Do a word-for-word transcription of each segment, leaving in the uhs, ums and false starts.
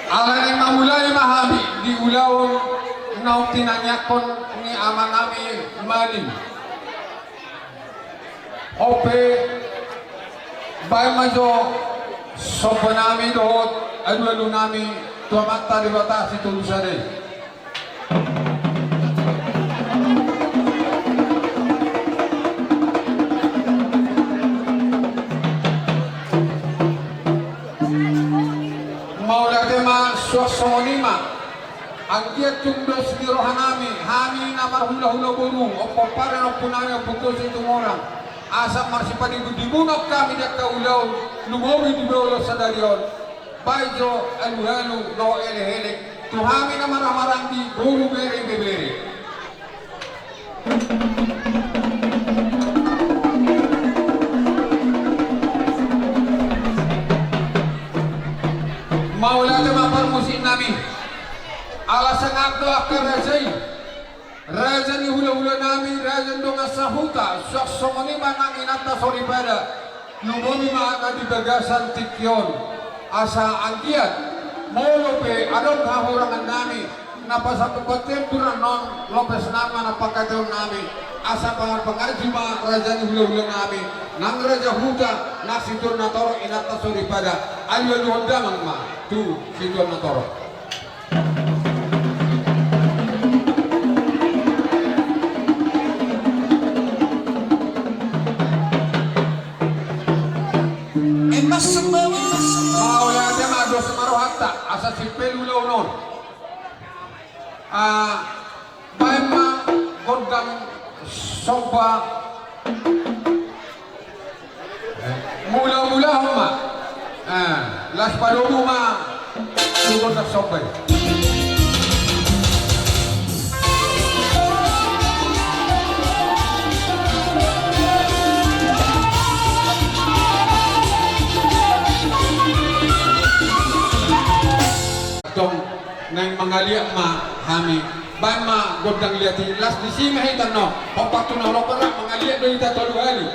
Alani mamulai ma hami di ulaon naung tinangiangkon ni amanami Malim. On pe, baen ma jo sombanami dohot alualunami tu Amanta Debata Sitolusada i. Mauliate ma, suang songon i ma. Anggiat tung dos ni rohanami, hami na marhulahula boru, ompunami, ompunami, Ompu Situmorang, asa marsipadibudibunon hami di angka ulaon lumobi di ulaon sadari on. Baen jo alualu dohot elekelek tu hami na marhahamaranggi, boru, bere, ibebere. Mauliate ma parmusiknami. Ala sangap do angka raja i. Raja ni hulahulanami, raja ni dongan sahuta, suang songon i ma nang inanta soripada. Lumobi ma na di bagasan tingki on. Asa anggiat molo pe adong hahurangannami, na pasahat tu bontean tu na on, lopesnami ma na pangkataionami. Asa pangar-pangarju ma raja ni hulahulanami, nang raja huta, nang situan na torop, inanta soripada. Alualuhon damang ma tu situan na torop. Mauliate ma, dos ma rohanta asa simpel ulaon on. Ah, baen ma gondang somba. Mulamulahon ma. Eh, las padomu ma tu gondang somba i. Tong naeng mangaliat ma hami. Baen ma gondang liat i, las disi ma hita annon. Hombar tu na olo, rap mangaliat do hita tolu hali.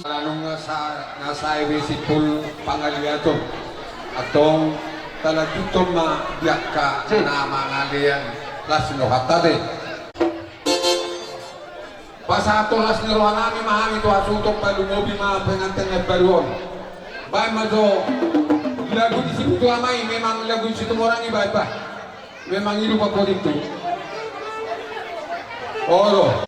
Ala nunga sa-, na sae be simpul pangaliaton. Antong talanjuthon ma di angka na mangalean las ni rohanta be. Pasahathon las ni rohanami ma hami tu hasuhuton, palumobi ma penganten na baru on. Baen ma jo lagu ni si Putu Ama i, memang lagu ni si Tumorang i, baen ba. Memang i do pakorintu. Olo.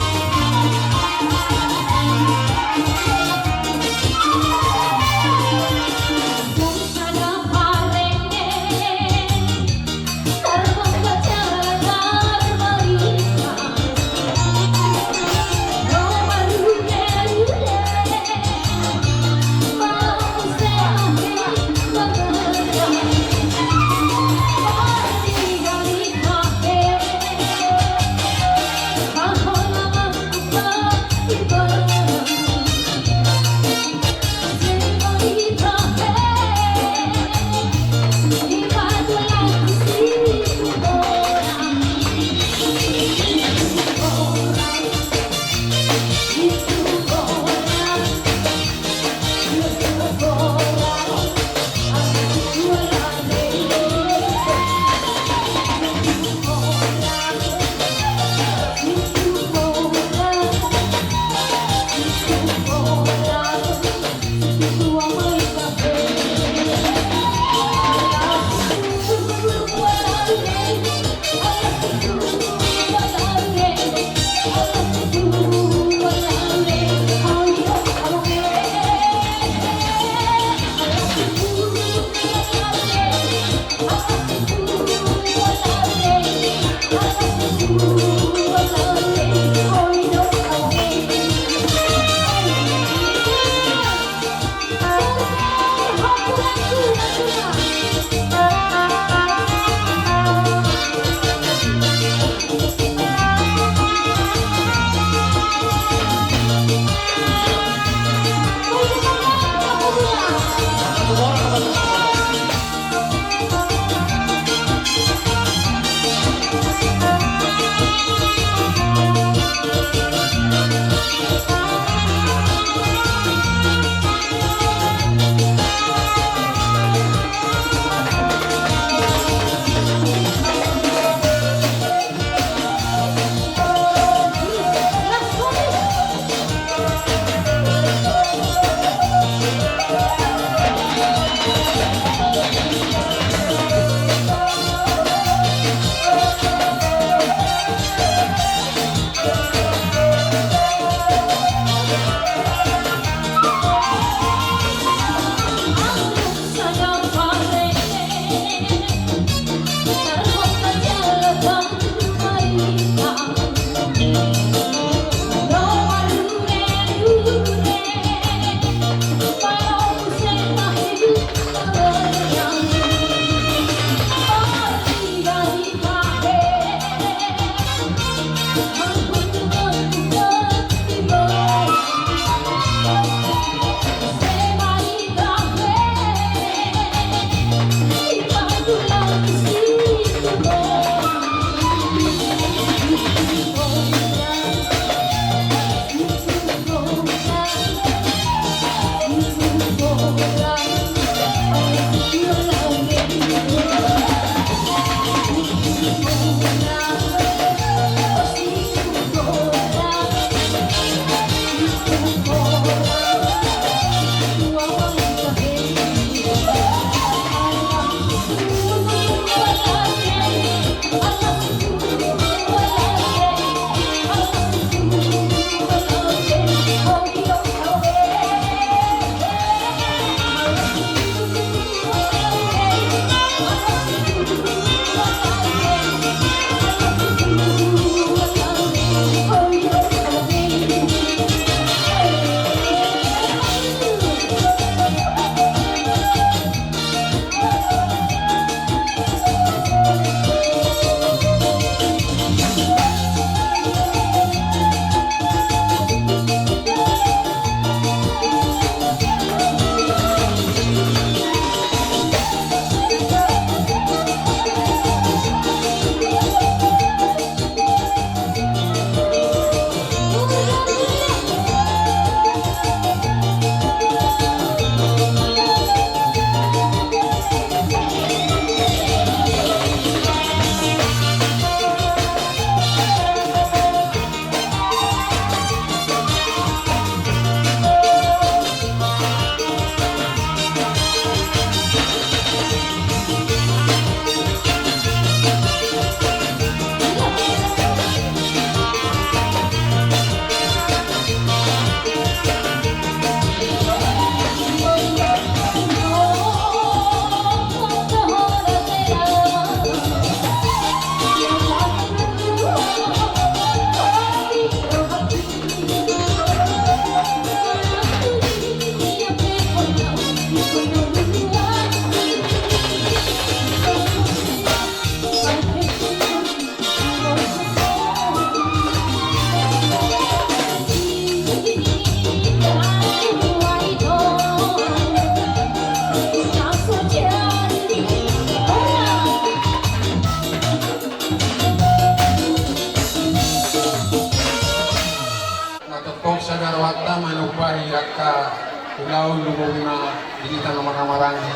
Laon lubungna di hita na marhahamaranggi.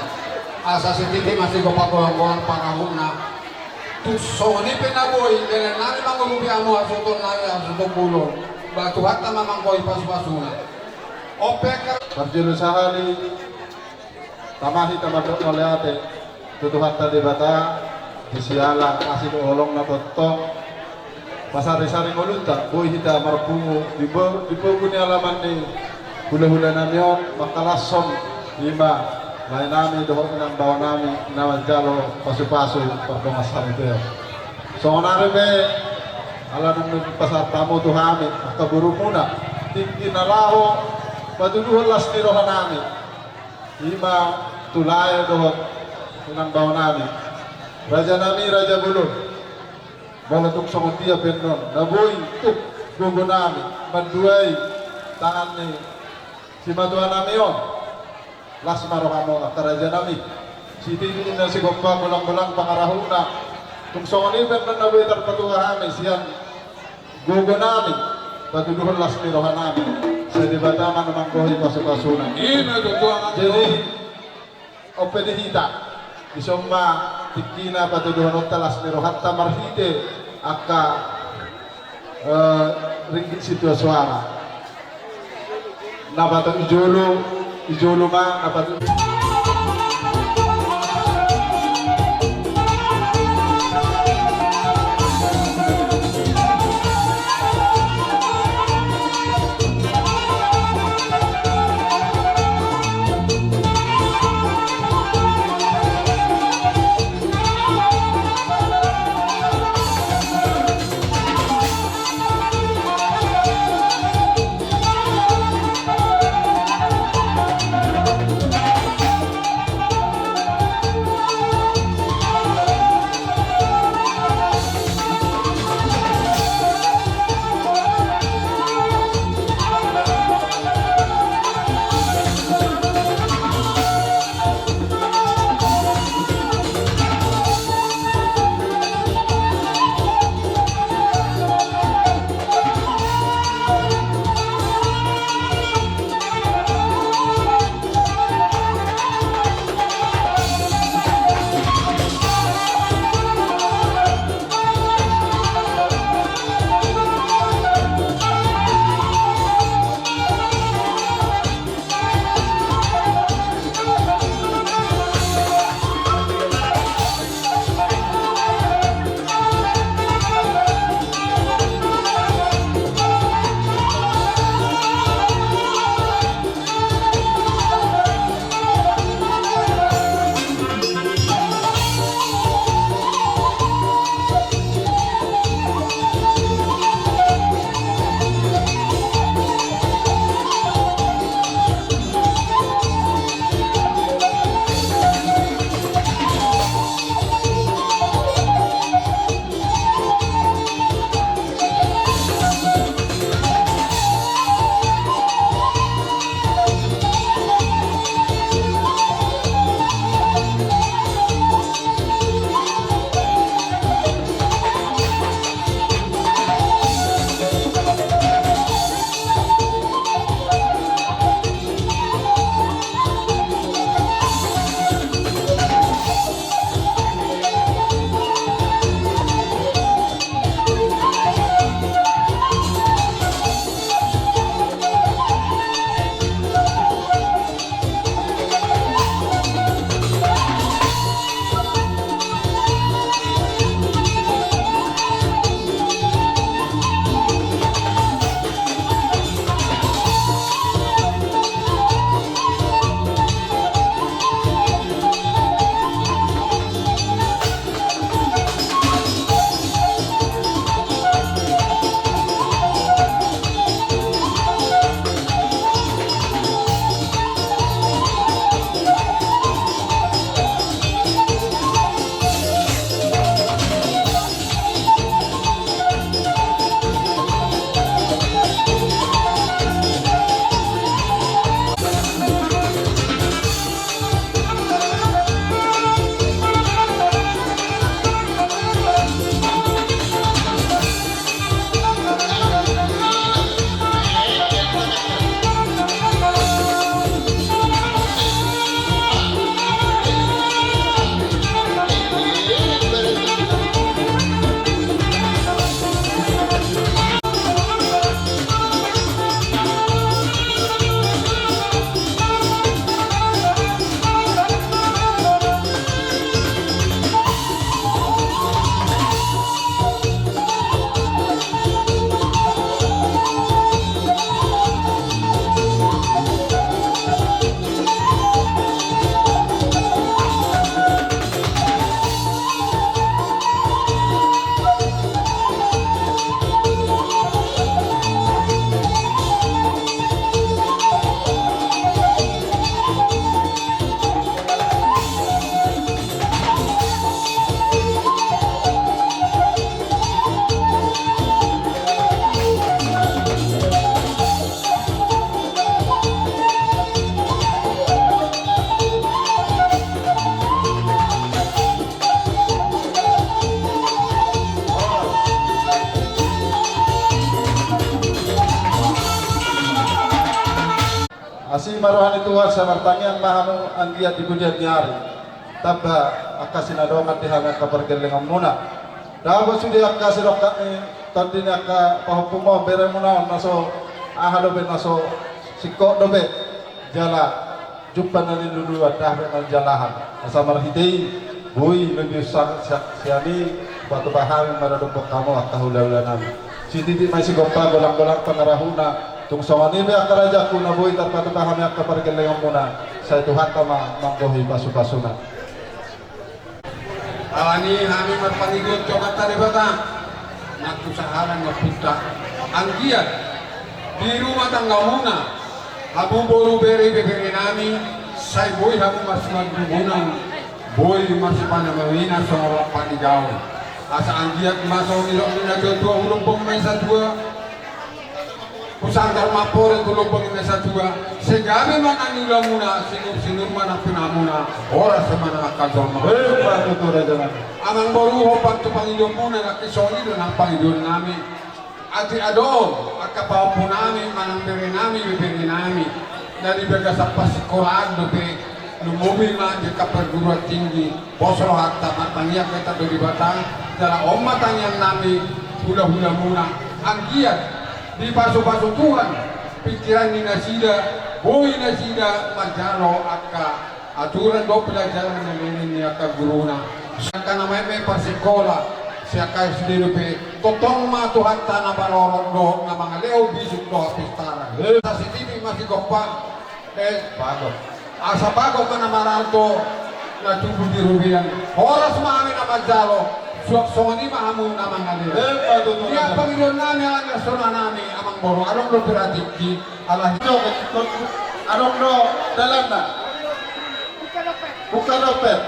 Asa sititi ma sigompa golang-golang pangarahutna. Tung songon i pe na boi, bere nami mangurupi hamu hasuhuton nami hasuhuton bolon. Ba Tuhanta ma manggohi pasu-pasuna. Ope kar- Parjolo sahali, tama hita mandok mauliate tu Tuhanta Debata, di siala asi dohot holongna tongtong pasari-sari ngolunta, boi hita marpungu di bo-, di pogu ni alaman ni hula-hula nami on, mangkalashon i ma lae nami dohot inang bao nami na manjalo pasu-pasu pardongan saripeon. Songon ari pe, ala dung pasahat hamu tu hami angka borumuna, tingki na laho patuduhon las ni roha nami. I ma tu lae dohot inang bao nami, raja nami, raja bolon. Molo tung songon dia pe annon na boi tuk gogo nami manduai tangan ni simatua nami on, las ma rohamu angka raja nami. Sititi ma sigompa golang-golang pangarahutna. Tung songon i pe annon na boi tarpatua hami sian gogo nami patuduhon las ni roha nami. Sai Debata ma na manggohi pasu-pasuna. I ma tutu. Jadi, ope di hita, dison ma tingkina patuduhononta las ni rohanta marhite angka, eh, ringgit sitio suara. Na patok i jolo, i jolo ma na patok. Ma roha ni Tuhan, sai martangiang ma hamu anggiat di pudian ni ari. Tamba angka sinadongan di hami angka pargellengonmuna. Dapot sude angka sidongkak ni tondi ni angka pahompumuna, beremuna on, na so aha dope, na so singkop dope. Jala jumpa na niluluan, dapot na nijalahan. Asa marhite i boi lobi unsang sian i, patupa hami maradophon hamu angka hulahulanami. Sititi ma i sigompa, golanggolang pangarahutna. Tung songon i pe angka rajaku, na boi tarpatupa hami angka pargellengonmuna, sai Tuhanta ma manggohi pasupasuna. Alani hami marpangidoan tu Amanta Debata nang tu sahala ni ompunta, anggiat di rumah tanggamuna, hamu boru, bere, beberenami, sai boi hamu marsimanjujungan, boi marsipanamina songon rap ni gaol. Asa anggiat ma songon nidok ni natuatua, hulombang ma i satua, husanggar ma amporik, hulombang ma i satua, sai gabe ma nang niulamuna, sinursinur ma nang pinamuna, horas ma nang angka jolma. Emma tutu, rajanami. Amangboru, hombar tu pangidoanmuna, nangkin songon i do nang pangidoannami. Atik adong angka pahompunami manang berenami, beberenami na di bagasan parsikolaan dope, lumobi ma di angka perguruan tinggi, pos rohanta, martangiang hita tu Debata. Jala on ma tangiangnami, hulahulamuna, anggiat dipasupasu Tuhan pikiran ni nasida, boi nasida manjalo angka aturan dohot pelajaran na nilehon ni angka guruna. Sian angka na maenmaen parsikola, sian angka S D dope, tongtong ma Tuhanta na marorot dohot na mangalehon bisuk dohot pistaran. Asa sititi ma sigompa, eh, bagot. Asa bagot ma na maralto, na tubu di robean. Horas ma hami na manjalo, suang songon i ma hamu na mangalehon. Emma tutu. Ia pangidoannami, ala ni sonanami, amangboru, adong dope ra tingki, alai adong do dalanna. Buka dompet.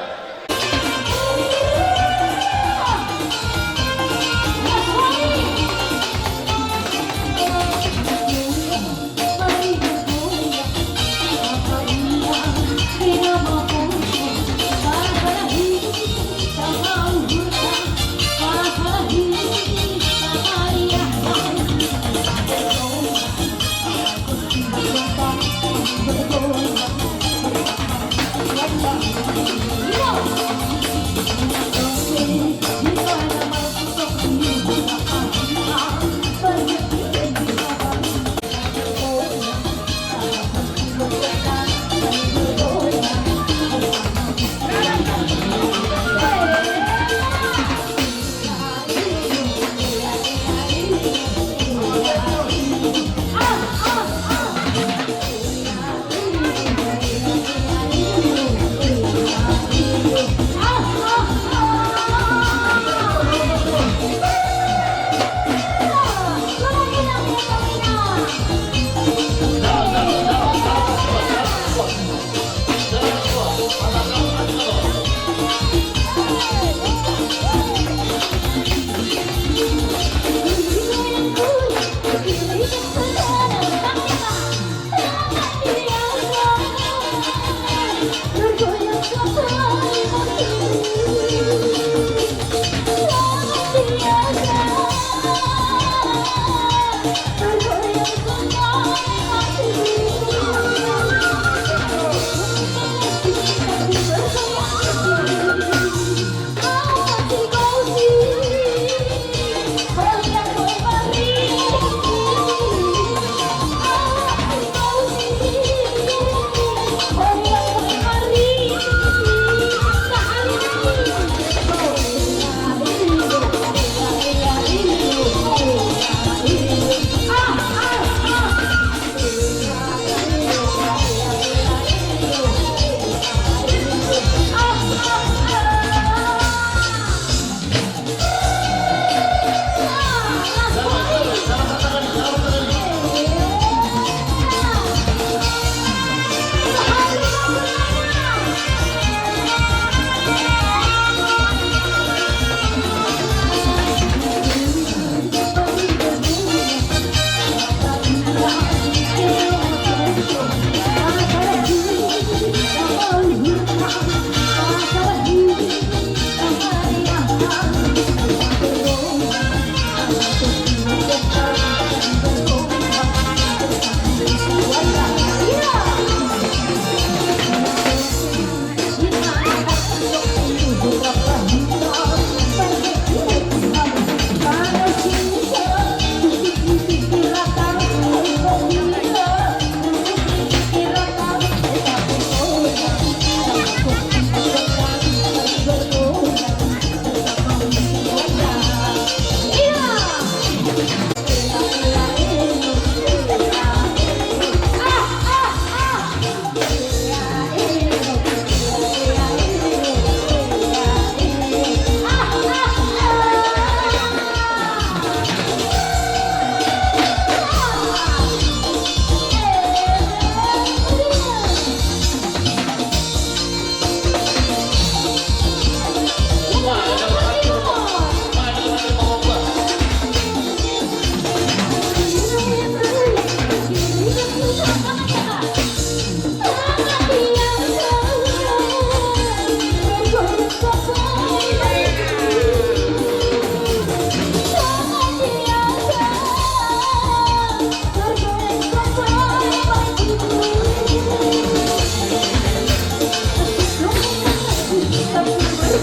Amin,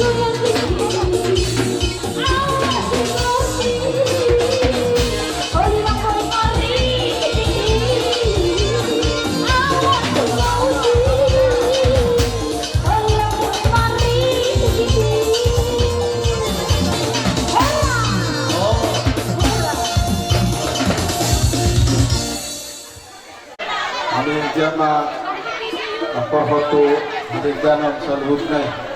jama. Apa foto amin, jama saluhutna.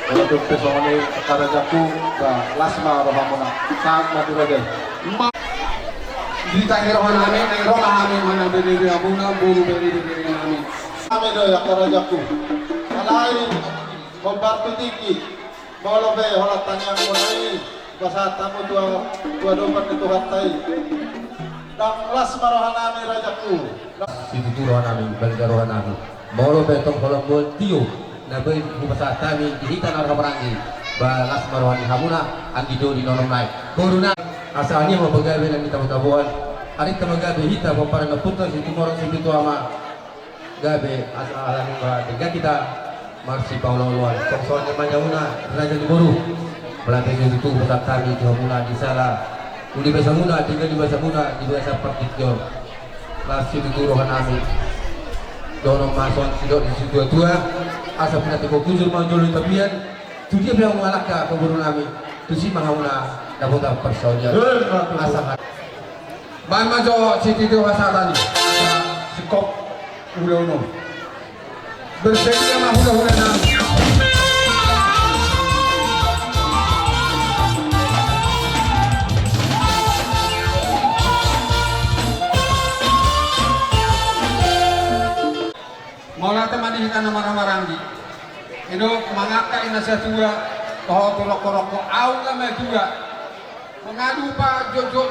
Kalau tu pesongoni karajaku, ba, las ma rohamuna. Sahat ma tu raja. Ma-, di tangi rohanami, nai rohanami, mana beri di amuna, buru beri di beri nami. Kami do ya karajaku. Alai, kombar pitiki. Molo pe holan tangiangmuna i, pasahat hamu tu, tu adopan ni Tuhanta i. Ndang las ma rohanami rajaku. Situtu rohanami, balga rohanami. Molo pe tong holan mual tio, na boi hupasahat hami di hita na marhahamaranggi. Ba las ma roha ni hamuna, anggi do di nonom nai. Boruna, asa ania ma pagabe na nitabo-taboan. Arinta ma gabe hita, pomparan ni ompunta, Situmorang Sipitu Ama. Gabe asa alani ba denggan hita marsipaolo-oloan. Tong songon i ma hamuna raja ni boru. Berarti situtu hupasahat hami tu hamuna di sala. Uli basamuna, tinggal di basamuna, di basa partingkian. Las situtu rohanami. Dohonon ma songon sidok ni situa-tua. Asa pinantikhon hujur ma jolo di tapian. Tu dia pe hamu mangalangka, borunami. Tusi ma hamuna dapotan parsaulian. Asa Baen ma jo situtu hasahatan i. Singkop ulaon on. Bersedia ma hulahula nami. Mauliate ma di hita na marhahamaranggi. I do mangangkat i na satua, toho tu rongko-rongko, aut na matua. Mangadu pa jotjot.